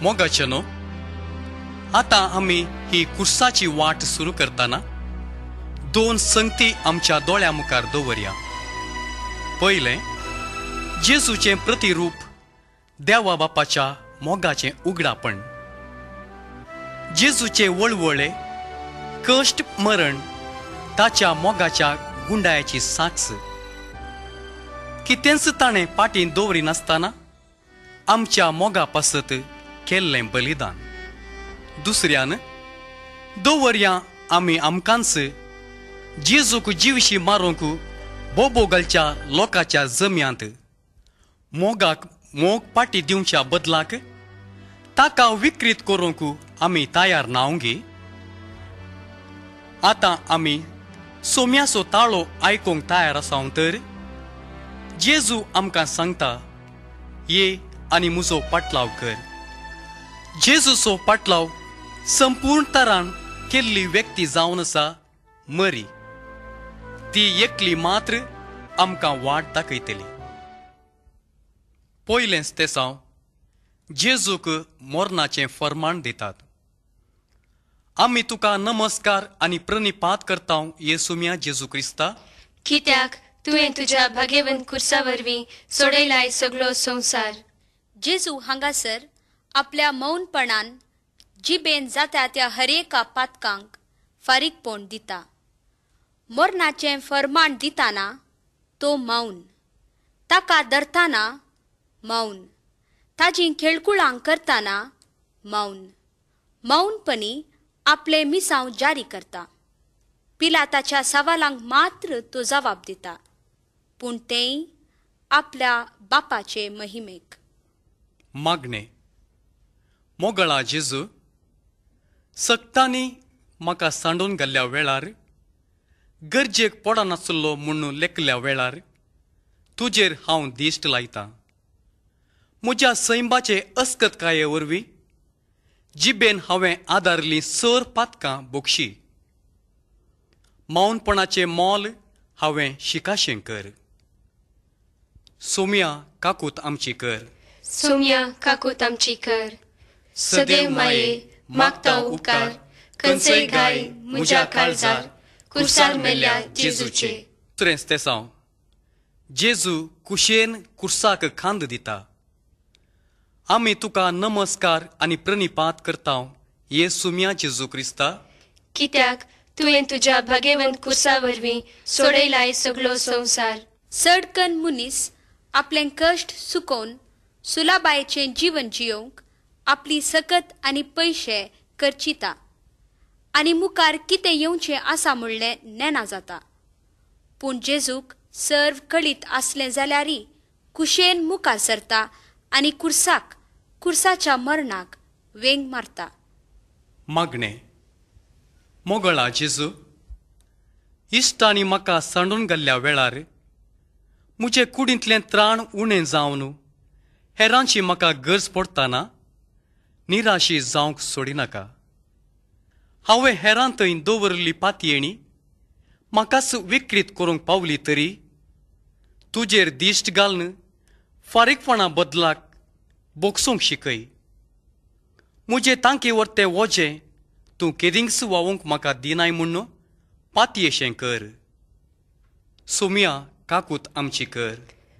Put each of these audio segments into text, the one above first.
मोगाचें न्हू, आतां आमी ही कुर्साची वाट सुरू करतना दोन संगती आमच्या दोळ्या मुखार दवरया. पयलें, जेजूचें प्रतिरूप देवा बापाच्या मोगाचें उगडापण. जेजूचे वळवळे कश्ट मरण ताच्या मोगाच्या गुंडायाची साक्ष. कितेंच ताणें पाटीं दवरिनासतना आमच्या मोगा पासत केल्लें बलिदान. दुसऱ्यान दवरया आमी आमकांच जेजूक जिवशी मारूंक बोबो घालच्या लोकांच्या जम्यांत मोगाक मोग पाटी दिवच्या बदलाक ताका विक्रीत करूंक आमी तयार नावंगी. आतां आमी सोम्याचो ताळो आयकूंक तयार आसाव तर जेजू आमकां सांगता, ये आनी म्हजो पाटलाव कर. जेजूचो पाटलाव संपूर्ण तरान केल्ली व्यक्ती जावन आसा मरी. ती एकली मात्र आमकां वाट दाखयतली. पयलेंच तेसांव जेजूक मरणाचें फर्माण दितात. आमी तुका नमस्कार आनी प्रणिपात करता येसुम्या जेजू क्रिस्ता, कित्याक तुवें तुज्या भाग्यवंत कुर्सा वरवीं सोडयलाय सगलो संवसार. जेजू हांगासर आपल्या मौनपणान जिबेन जाता त्या हरेका पातकांक फारीकपण दिता. मरणाचें फर्माण दिताना तो मौन, ताका धरताना मौन, ताजी खेळकुळां करताना मौन, मौनपणी आपले मिसांव जारी करता. पिलाताच्या सवालांक मात्र तो जबाब दिता, पूण तेय आपल्या बापाचे महिमेक. मागणे. मोगळा जेजू, सक्तांनी म्हाका सांडून घाल्ल्या वेळार, गरजेक पडनासलो म्हूण लेखल्या वेळार तुजेर हांव दिश्ट लायतां. म्हज्या सैंबाचे अस्कतकाये वरवीं जिबेन हांवें आदारली सर पातकां बोगशी. मौनपणाचें मोल हांवें शिकाशें कर. सोम्या काकूत आमची कर. सोम्या काकूत आमची कर. सदैव माये मागता उपकार खंयचेय गाय म्हज्या काळजार कुर्सार मेल्या जेजूचे. दुसरेंच तेसांव जेजू कुशेन कुर्साक खांद दिता. आमी तुका नमस्कार आनी प्रणिपात करता येसुम्या जेजू क्रिस्ता, कित्याक तुवें तुज्या भाग्यवंत कुर्सा वरवीं सोडयलाय सगलो संवसार. चडकन मनीस आपलें कश्ट सुकोवन सुलाबायेचें जीवन जियोवंक आपली सकत आनी पयशे करचिता आनी मुखार कितें येवचें आसा म्हणलें नेना जाता. पूण जेजूक सर्व कळीत आसलें जाल्यारय कुशेन मुखार सरता आनी कुर्साक कुर्साच्या मरणाक वेंग मारता. मागणें. मोगळा जेजू, इश्टांनी म्हाका सांडून घाल्ल्या वेळार म्हजे कुडींतलें त्राण उणें जावन हेरांची म्हाका गरज पडटना निराशी जावंक सोडिनाका. हांवें हेरां थंय दवरिल्ली पातयेणी म्हाकाच विक्रीत करूंक पावली तरी तुजेर दिश्ट घालून फारीकपणा बदलाक बोगसूंक शिकय. म्हजे तांकी वरते वजें तूं केदींच वावूंक म्हाका दिनाय म्हूण पातयेशें कर. सोम्या काकूत आमची कर.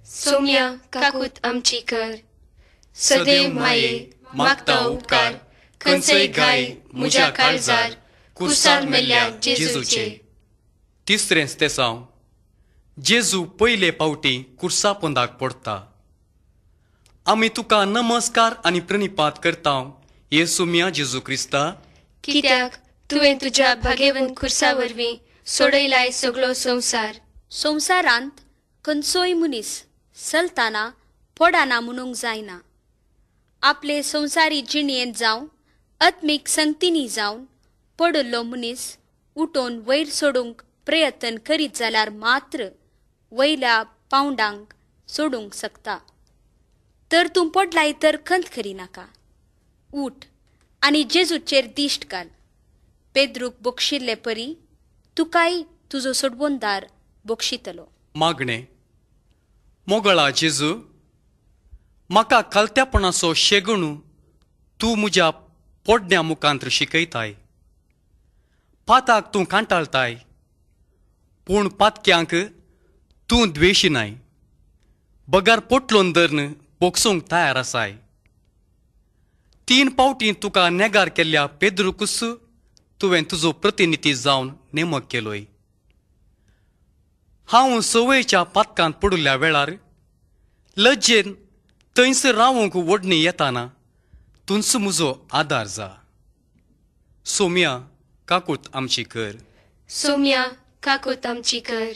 सोम्या काकूत आमची कर. सदैव माये मागता उपकार खंयचेय गाय म्हज्या काळजार कुर्सार मेल्या जेजूचे. तिसरेंच तेसांव जेजू पयले पावटी कुर्सा पोंदाक पडटा. आमी तुका नमस्कार आनी प्रणिपात करता येसुम्या जेजू क्रिस्ता, कित्याक तुवें तुज्या भाग्यवंत कुर्सा वरवीं सोडयलाय सगलो संवसार. संवसारांत खंयचोय मनीस चलतना पडना म्हणूंक जायना. आपले संवसारी जिणेंत जावं आत्मीक संगतींनी जावन पडिल्लो मनीस उठोवन वयर सोडूंक प्रयत्न करीत जाल्यार मात्र वयल्या पावंडांक सोडूंक शकता. तर तूं पडलाय तर खंत करिनाका. उठ आनी जेजूचेर दिश्ट घाल. पेद्रूक बक्षिल्ले परी तुकाय तुजो सोडवणदार बक्षितलो. मागणें. मोगळा जेजू, म्हाका खालत्यापणाचो शेगणू तूं म्हज्या पोडण्या मुखांत शिकयताय. पाताक तूं कांटाळताय, पूण पातक्यांक तूं द्वेशिनाय, बगर पोटलोन धरून बोगसूंक तयार आसाय. 3 पावटी तुका नेगार केल्ल्या पेद्रुकूच तुवें तुजो प्रतिनिधी जावन नेमक केलोय. हांव संवयेच्या पातकांत पडिल्ल्या वेळार लज्जेन थंयसर रावंक ओडणी येताना तुंच म्हजो आदार जा. सोम्या काकूत आमची कर. सोम्या काकूत आमची कर.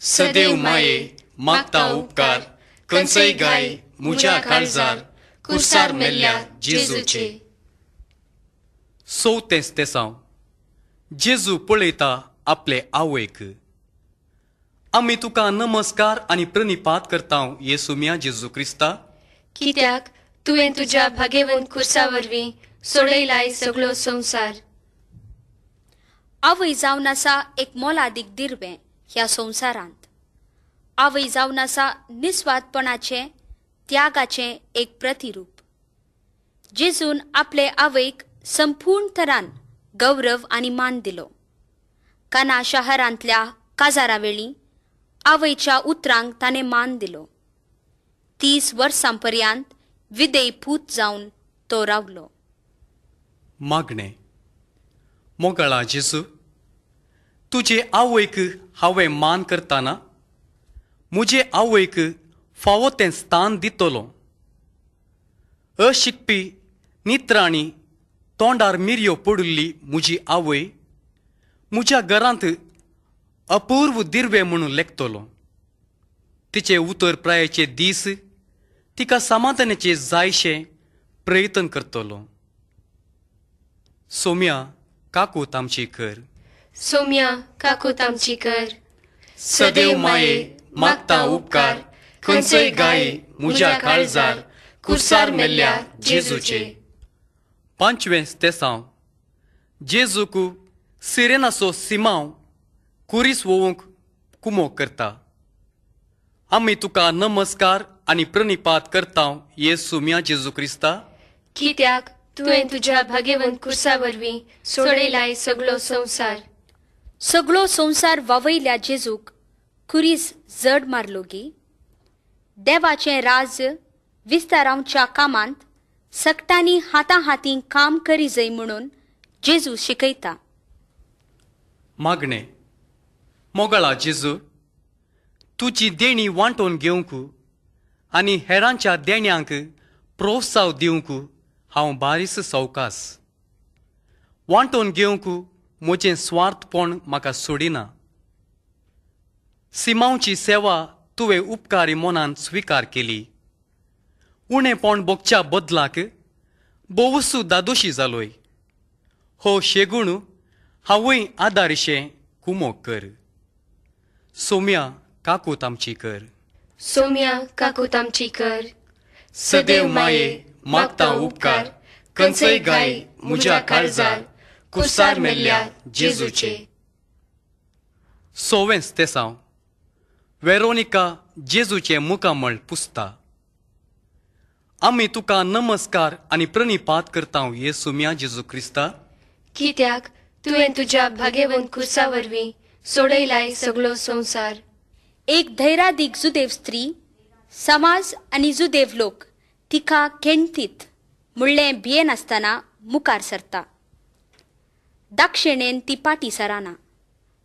सदैव माये मागता उपकार, खंयचेय गाय म्हज्या काळजार कुर्सार मेल्ल्या जेजूचे. चवथें तेसांव. जेजू पळयता आपले आवयक. आमी तुका नमस्कार आनी प्रणिपात करता येसुम्या जेजू क्रिस्ता, कित्याक तुवें तुज्या भागेवंत कुर्सा वरवीं सोडयलाय सगळो संवसार. आवय जावन आसा एक मोलादीक दिर्वें ह्या संवसारांत. आवय जावन आसा निस्वार्थपणाचें, त्यागाचें एक प्रतिरूप. जेजून आपले आवयक संपूर्ण तरान गौरव आनी मान दिलो. काना शहरांतल्या काजारा वेळी आवयच्या उतरांक ताणें मान दिलो. 30 वर्सां पर्यंत विदेय पूत जावन तो रावलो. मागणें. मोगाळा जेजू, तुजे आवयक हांवें मान करतना म्हजे आवयक फावो तें स्थान दितलो. अशिकपी नित्राणी तोंडार मिरयो पडिल्ली म्हजी आवय म्हज्या घरांत अपूर्व दिर्वे म्हणून लेखतलो. तिचे उतर प्रायेचे दीस तिका समाधानाचे जायशें प्रयत्न करतलो. सोम्या काकूत आमची कर. सोम्या काकूत आमची कर. सदैव माये मागता उपकार, खंयचेय गाय म्हज्या काळजार कुर्सार मेल्ल्या जेजूचे. 5वें तेसांव. जेजूक सिरेनाचो सिमांव कुरीस वोवंक कुमोक करता. आमी तुका नमस्कार आनी प्रणिपात करता येसुम्या जेजू क्रिस्ता, कित्याक तुवें तुज्या भागेवंत कुर्सा वरवीं सोडयलाय सगळो संवसार. सगळो संवसार वावयल्या जेजूक कुरीस जड मारलो गी. देवाचें राज्य विस्तारावच्या कामांत सगटांनी हाता हातीं काम करी जाय म्हणून जेजू शिकयता. मागणें. मोगाळा जेजू, तुजी देणी वांटून घेवंक आनी हेरांच्या देण्यांक प्रोत्साव दिवंक हांव बारीस सवकास. वांटून घेवंक म्हजें स्वार्थपण म्हाका सोडिना. सिमांवची सेवा तुवें उपकारी मनान स्विकार केली. उणेपण भोगच्या बदलाक भोवसू दादोशी जालोय. हो शेगूण हांवूय आदारिशें कुमोक कर. सोम्या काकूत आमची कर. सोम्या काकूत आमची कर. सदैव माये मागता उपकार, खंयचेय गाय म्हज्या काळजार कुर्सार मेल्ल्या जेजूचे. 6वें तेसांव. वेरोनिका जेजूचें मुखामळ पुसता. आमी तुका नमस्कार आनी प्रणिपात करता येसुम्या जेजू क्रिस्ता, कित्याक तुवें तुज्या भागेवंत कुर्सा वरवीं सोडयलाय सगळो संवसार. एक धैरादीक जुदेव स्त्री समाज आनी जुदेव लोक तिका केणतीत म्हणलें भियेनासतना मुखार सरता. दाक्षिणेन ती पाटी सराना,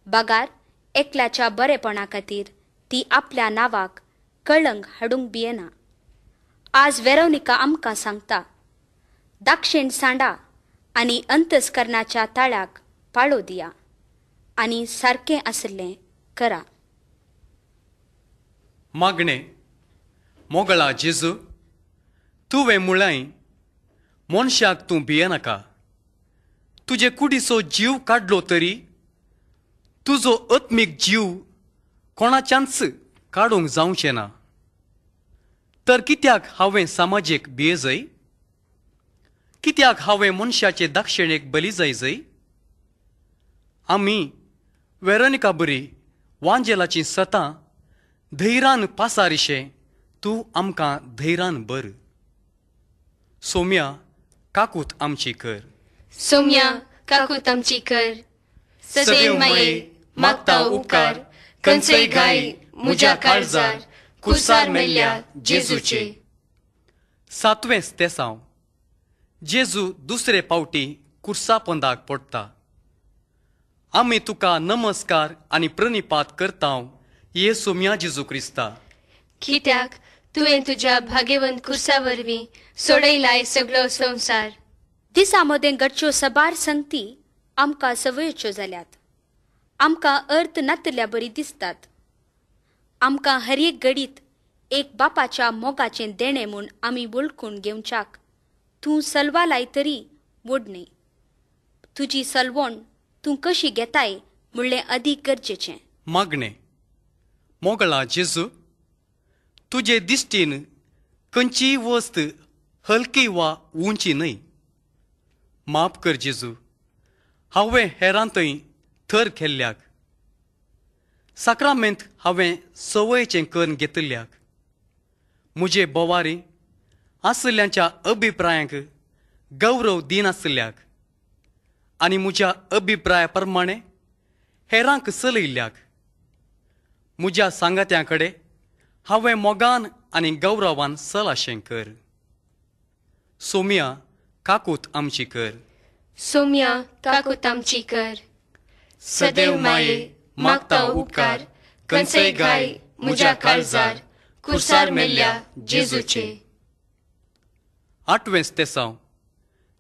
बगार एकल्याच्या बरेपणा खातीर ती आपल्या नांवाक कळंग हाडूंक भियेना. आज वेरोनिका आमकां सांगता, दाक्षिण सांडा आनी अंतस्करणाच्या ताळ्याक पाळो दिया आनी सारकें आशिल्लें करा. मागणें. मोगळा जेजू, तुवें म्हळें मनशाक तूं भियेनाका. तुजे कुडीचो जीव काडलो तरी तुजो आत्मीक जीव कोणाच्यानच काडूंक जावचें ना. तर कित्याक हांवें समाजेक भियेजय? कित्याक हांवें मनशाचे दाक्षिणेक बली जायजय? आमी वेरोनिका बरी वांजेलाचीं सतां धैरान पासारिशें तूं आमकां धैरान बर. सोम्या काकूत आमची कर. सोम्या काकूत आमची कर. सदैव माये मागता उपकार खंयचेय घाय म्हज्या काळजार कुर्सार मेल्ल्या जेजूचे. सातवें स्तेसांव. जेजू दुसरे पावटी कुर्सा पोंदाक पडटा. आमी तुका नमस्कार आनी प्रणिपात करतांव ये सोम्या जेजू क्रिस्ता, कित्याक तुवें तुज्या भाग्यवंत कुर्सा वरवीं सोडयलाय सगळो संवसार. दिसा मदें घडच्यो सबार संगती आमकां संवयच्यो जाल्यात. आमकां अर्थ नातल्या बरी दिसतात. आमकां हर एक घडीत एक बापाच्या मोगाचें देणें म्हूण आमी वळखून घेवच्याक तूं सलवा लाय तरी वड न्हय. तुजी सलवण तूं कशी घेताय म्हणलें अदीक गरजेचें. मागणें. मोगळा जेजू, तुजे दिश्टीन खंयचीय वस्त हलकी वा उंची न्हय. माफ कर जेजू, हांवें हेरांतय थर केल्ल्याक, साक्रामेंत हांवें संवयचें करून घेतिल्ल्याक, म्हजे बोवारी आशिल्ल्यांच्या अभिप्रायांक गौरव दिनाशिल्ल्याक आनी म्हज्या अभिप्राया प्रमाणे हेरांक चलयिल्ल्याक, म्हज्या सांगात्यां कडेन हांवें मोगान आनी गौरवान सलाशें कर. सोम्या काकूत आमची कर. सोम्या काकूत आमची कर. सदैव माये मागता उपकार खंयचेय घाय म्हज्या काळजार कुर्सार मेल्ल्या जेजूचे. आठवें स्तेसांव.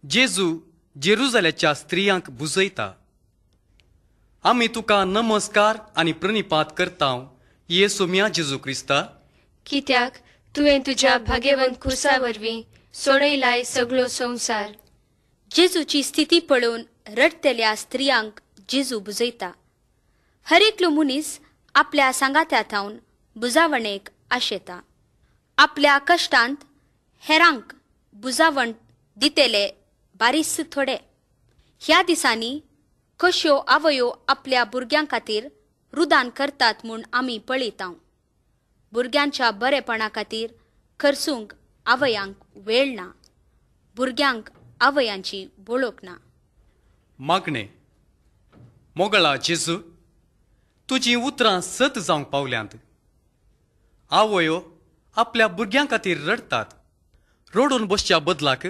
जेजू जेरुजाल्याच्या स्त्रियांक बुजयता. आमी तुका नमस्कार आनी प्रणिपात करतांव ये सोम्या जेजू क्रिस्ता, कित्याक तुवें तुज्या भाग्यवंत कुर्सा वरवीं सोडयलाय सगळो संवसार. जेजूची स्थिती पळोवन रडटल्या स्त्रियांक जेजू बुजयता. हर एकलो मनीस आपल्या सांगात्या थावन बुजावणेक आशेता. आपल्या कश्टांत हेरांक बुजावण दितले बारीस थोडे. ह्या दिसांनी कश्यो आवयो आपल्या भुरग्यां खातीर रुदान करतात म्हूण आमी पळयता. भुरग्यांच्या बरेपणा खातीर खर्चूंक आवयांक वेळ ना. भुरग्यांक आवयांची वळख ना. मागणें. मोगळा जेजू, तुजीं उतरां सत जावंक पावल्यांत. आवयो आपल्या भुरग्यां खातीर रडटात. रडून बसच्या बदलाक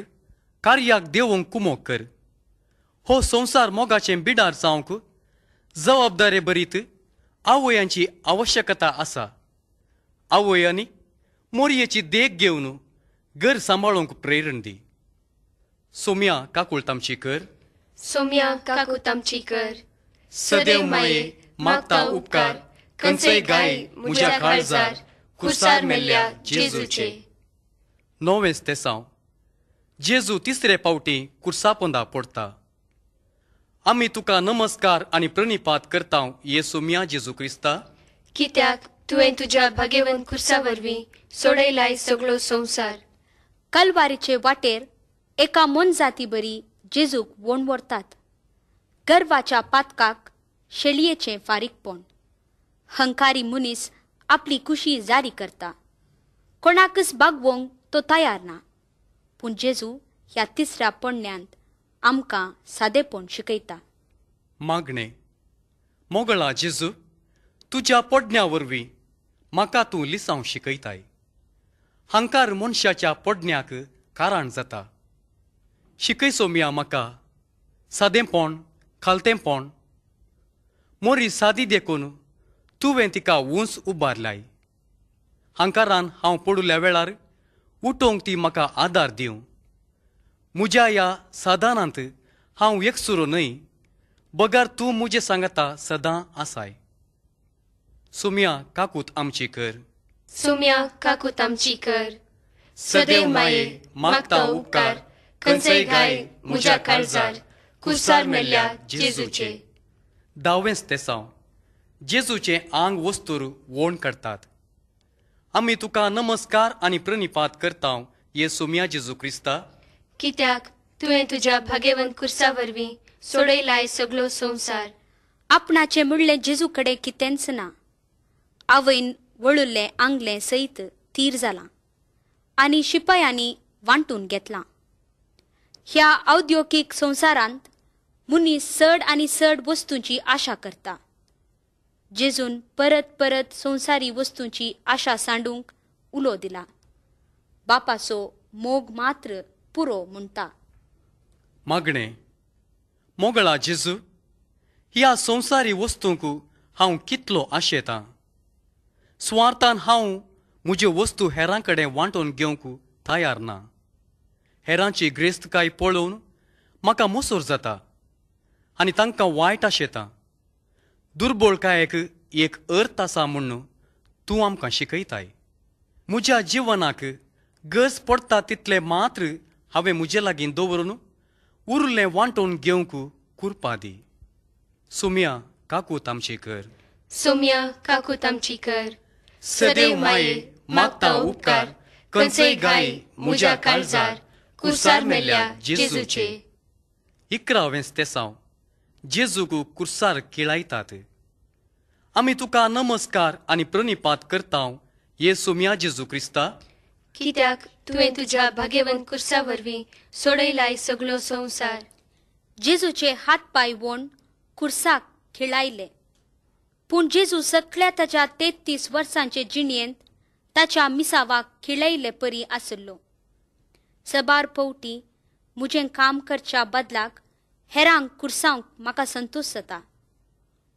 कार्याक देवूंक कुमोक कर. हो संवसार मोगाचें बिडार जावंक जबाबदारे भरीत आवयांची आवश्यकता आसा. आवयांनी मोरयेची देख घेवन घर सांबाळूंक प्रेरण दी. सोम्या काकूळत आमची कर. सोम्या काकूत आमची कर. सदैव माये मागता उपकार खंयचेय घाय म्हज्या काळजार कुर्सार मेल्ल्या जेजूचे. णवें स्तेसांव. जेजू तिसरे पावटी कुर्सा पोंदा पडटा. आमी तुका नमस्कार आनी प्रणिपात करतांव ये सोम्या जेजू क्रिस्ता, कित्याक तुवें तुज्या भाग्यवंत कुर्सा वरवीं सोडयलाय सगळो संवसार. कलवारीचे वाटेर एका मोनजाती बरी जेजूक वोण व्हरतात. गर्वाच्या पातकाक शेळयेचें फारीकपण. हंकारी मनीस आपली खुशी जारी करता. कोणाकच बागवोंक तो तयार ना. पूण जेजू ह्या तिसऱ्या पण्यांत आमकां सादेपण शिकयता. मागणें. मोगळा जेजू, तुज्या पडण्या वरवीं म्हाका तूं लिसांव शिकयताय. हंकार मनशाच्या पडण्याक कारण जाता. शिकय सोम्या म्हाका सादेंपण खालतेंपण. मोरी सादी देखून तुवें तिका उंच उबारलाय. हंकारान हांव पडुल्या वेळार उठोवंक ती म्हाका आदार दिवं. म्हज्या ह्या सादानांत हांव एकसुरो न्हय, बगर तूं म्हजें सांगता सदां आसाय. सोम्या काकूत आमची कर. सोम्या काकूत आमची कर. सदैव माये मागता उपकार खंयचेय घाय म्हज्या काळजार कुर्सार मेल्ल्या जेजूचे. धावें स्तेसांव. जेजूचें आंग वस्तूर वोण काडटात. आमी तुका नमस्कार आनी प्रणिपात करतांव ये सोम्या जेजू क्रिस्ता, कित्याक तुवें तुज्या भाग्यवंत कुर्सा वरवीं सोडयलाय सगळो संवसार. आपणाचें म्हणलें जेजू कडेन कितेंच ना. आवयन वळुल्लें आंगलें सयत तीर जालां आनी शिपायांनी वांटून घेतलां. ह्या औद्योगीक संवसारांत मनीस चड आनी चड वस्तूंची आशा करता. जेजून परत परत संवसारी वस्तूंची आशा सांडूंक उलो दिला. बापाचो मोग मात्र पुरो म्हणटा. मागणें. मोगळा जेजू, ह्या संवसारी वस्तूंक हांव कितलो आशेतां. सुवार्थान हांव म्हज्यो वस्तू हेरां कडेन वांटून घेवंक तयार ना. हेरांची ग्रेस्तकाय पळोवन म्हाका मोसोर जाता आनी तांकां वायट आशेतां. दुर्बळकायेक एक अर्थ आसा म्हूण तूं आमकां शिकयताय. म्हज्या जिवनाक गरज पडटा तितलें मात्र हांवें म्हजे लागीं दवरून उरलें वांटून घेवंक कुरपा दी. सोम्या काकूत आमची कर. सोम्या काकूत आमची कर. सदैव माये मागता उपकार खंयचेय गाय म्हज्या काळजार कुर्सार मेल्ल्या जेजूचे. 11वें तेसांव. जेजूक कुर्सार किळायतात. आमी तुका नमस्कार आनी प्रणिपात करता ये सोम्या जेजू क्रिस्ता, कित्याक तुवें तुज्या भाग्यवंत कुर्सा वरवीं सोडयलाय सगळो संवसार. जेजूचे हात पांय वोण कुर्साक खिळायले. पूण जेजू सगळ्या ताच्या 33 वर्सांचे जिणेंत ताच्या मिसावाक खिळयले परी आसलो. सबार पवटी म्हजें काम करच्या बदलाक हेरांक कुर्सांक म्हाका संतोश जाता.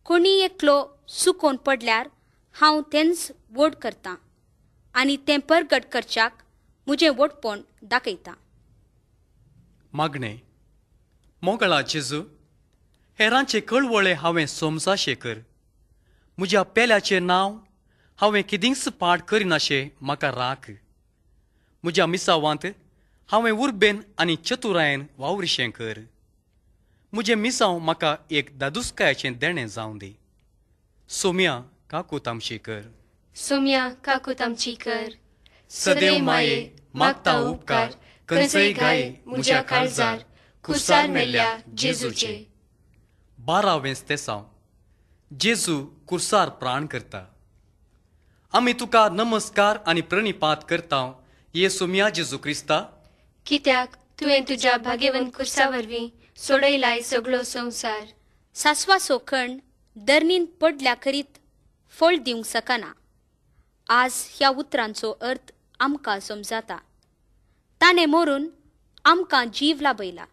कोणी एकलो सुकोवन पडल्यार हांव तेंच व्हड करतां आनी तें परगट करच्याक म्हजें व्हडपण दाखयता. मागणें. मोगळा जेजू, हेरांचे कळवळे हांवें समजाशें कर. म्हज्या पेल्याचें नांव हांवें किदींच पाड करिनाशें म्हाका राख. म्हज्या मिसावांत हांवें उर्बेन आनी चतुरायेन वावरिशें कर. म्हजें मिसांव म्हाका एक दादुसकायाचें देणें जावं दी. सोम्या काकूत आमची कर. सोम्या काकूत आमची कर. सदैव माये मागता उपकार खंयचेय गाय म्हज्या काळजार कुर्सार मेल्ल्या जेजूचे. 12वें तेसांव. जेजू कुर्सार प्राण करता. आमी तुका नमस्कार आनी प्रणिपात करता ये सोम्या जेजू क्रिस्ता, कित्याक तुवें तुज्या भाग्यवंत कुर्सा वरवीं सोडयलाय सगळो संवसार. सासवाचो खण दर्नीन पडल्या करीत फळ दिवंक शकना. आज ह्या उतरांचो अर्थ आमकां समजाता. ताणें मरून आमकां जीव लाभयला.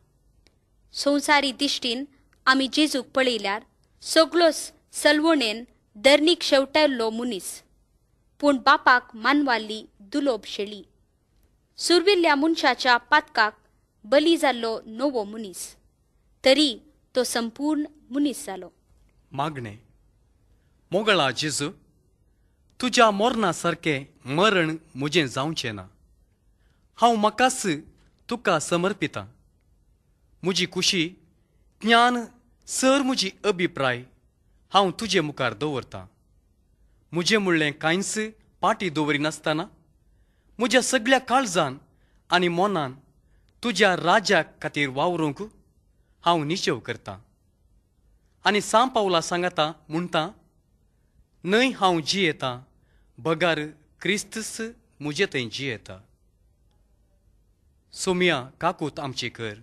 संवसारी दिश्टीन आमी जेजूक पळयल्यार सगळोच सलवणेन दर्नीक शेवटायल्लो मनीस, पूण बापाक मानवाल्ली दुलोब शेळी. सुर्विल्ल्या मनशाच्या पातकाक बली जाल्लो नवो मनीस, तरी तो संपूर्ण मनीस जालो. मागणें. मोगळा जेजू, तुज्या मरणा सारकें मरण म्हजें जावचें ना. हांव म्हाकाच तुका समर्पितां. म्हजी खुशी, ज्ञान, सर म्हजी अभिप्राय हांव तुजे मुखार दवरतां. म्हजें म्हणलें कांयच पाटी दवरिनासतना म्हज्या सगळ्या काळजान आनी मनान तुज्या राज्या खातीर वावरूंक हांव निश्चेव करतां. आनी सांव पावला सांगाता म्हणटा, न्हय हांव जियेतां बगार क्रिस्तस म्हजे थंय जियेता. सोम्या काकूत आमची कर.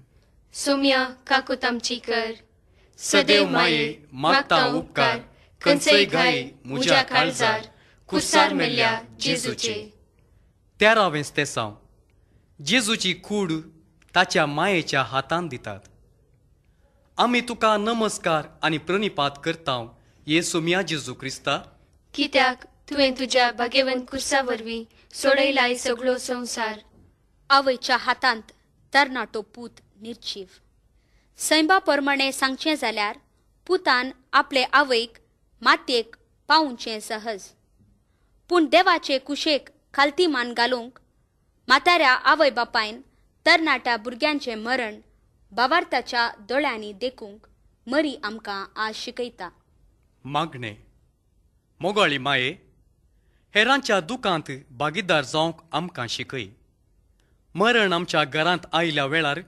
सोम्या काकूत आमची कर. सदैव माये मागता उपकार खंयचेय गाय म्हज्या काळजार कुर्सार मेल्ल्या जेजूचे. 13वें तेसांव. जेजूची कूड ताच्या मायेच्या हातान दितात. आमी तुका नमस्कार आनी प्रणिपात करता ये सोम्या जेजू क्रिस्ता, कित्याक तुवें तुज्या भाग्यवंत कुर्सा वरवीं सोडयलाय सगळो संवसार. आवयच्या हातांत तरणाटो पूत निर्जीव. सैंबा प्रमाणे सांगचें जाल्यार पुतान आपले आवयक मातयेक पावोवचें सहज, पूण देवाचे कुशेक खालती मान घालूंक म्हाताऱ्या आवय बापायन तरणाट्या भुरग्यांचें मरण भावार्थाच्या दोळ्यांनी देखूंक मरी आमकां आज शिकयता. मागणें. मोगाळी माये, हेरांच्या दुखांत भागीदार जावंक आमकां शिकय. मरण आमच्या घरांत आयल्या वेळार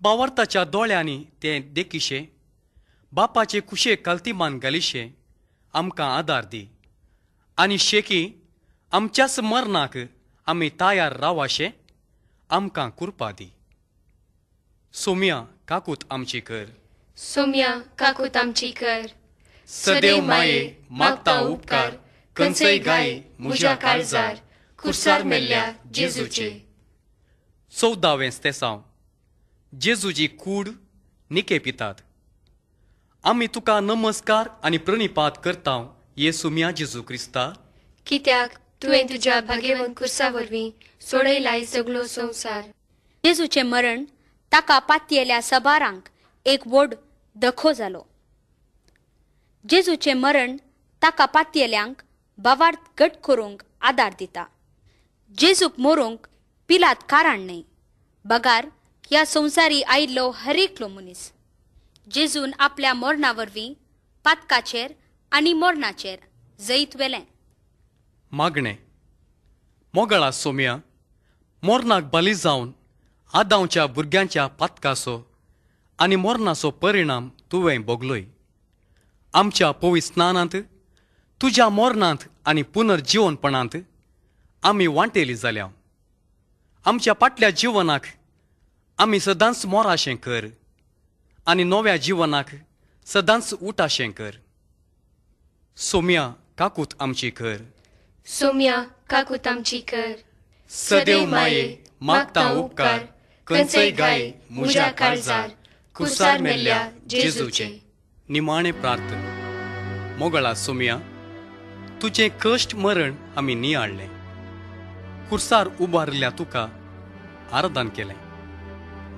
भावार्थाच्या दोळ्यांनी तें देखिशें, बापाचे कुशेक खालती मान घालिशें आमकां आदार दी आनी शेकी आमच्याच मरणाक आमी तयार रावाशें आमकां कुरपा दी. सोम्या काकूत आमची कर. सोम्या काकूत आमची कर. सदैव माये मागता उपकार खंयचेय गाय म्हज्या काळजार कुर्सार मेल्ल्या जेजूचे. 14वें स्तेसांव. जेजूची कूड निके पितात. आमी तुका नमस्कार आनी प्रणिपात करता येसुम्या जेजू क्रिस्ता, कित्याक तुवें तुज्या भागेवन कुर्सा वरवीं सोडयलाय सगलो संवसार. जेजूचें मरण ताका पातयेल्या सबारांक एक व्हड दखो जालो. जेजूचें मरण ताका पातयेल्यांक भावार्थ घट करूंक आदार दिता. जेजूक मरूंक पिलात कारण न्हय, बगार ह्या संवसारी आयिल्लो हरेकलो मनीस. जेजून आपल्या मरणा वरवीं पातकाचेर आनी मरणाचेर जैत व्हेलें. मागणें. मोगळा सोम्या, मरणाक बली जावन आदांवच्या भुरग्यांच्या पातकाचो आनी मरणाचो परिणाम तुवें भोगलोय. आमच्या पवित्र स्नानांत तुज्या मरणांत आनी पुनर्जिवनपणांत आमी वांटेली जाल्या. आमच्या फाटल्या जिवनाक आमी सदांच मोराशें कर आनी नव्या जिवनाक सदांच उठाशें कर. सोम्या काकूत आमची कर. सोम्या काकूत आमची कर. सदैव माये मागता उपकार खंयचेय गाय म्हज्या काळजार कुर्सार मेल्ल्या जेजूचे. निमाणें प्रार्थन. मोगळा सोम्या, तुजें कश्ट मरण आमी नियाळ्ळें. कुर्सार उबारिल्ल्या तुका आराधन केलें.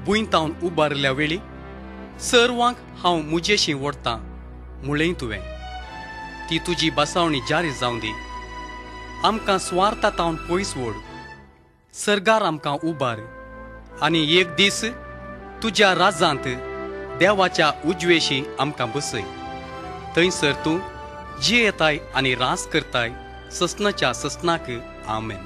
भुंयतावन उबारिल्ल्या वेळी सर्वांक हांव मुजेशी ओडटां म्हळें तुवें. ती तुजी बसावणी जारी जावं दी. आमकां स्वार्था तावन पयस ओड. सर्गार आमकां उबार आनी एक दीस तुज्या राजांत देवाच्या उजवेशी आमकां बसय. थंयसर तूं जियेताय आनी रास करताय ससनाच्या ससनाक. आमेन.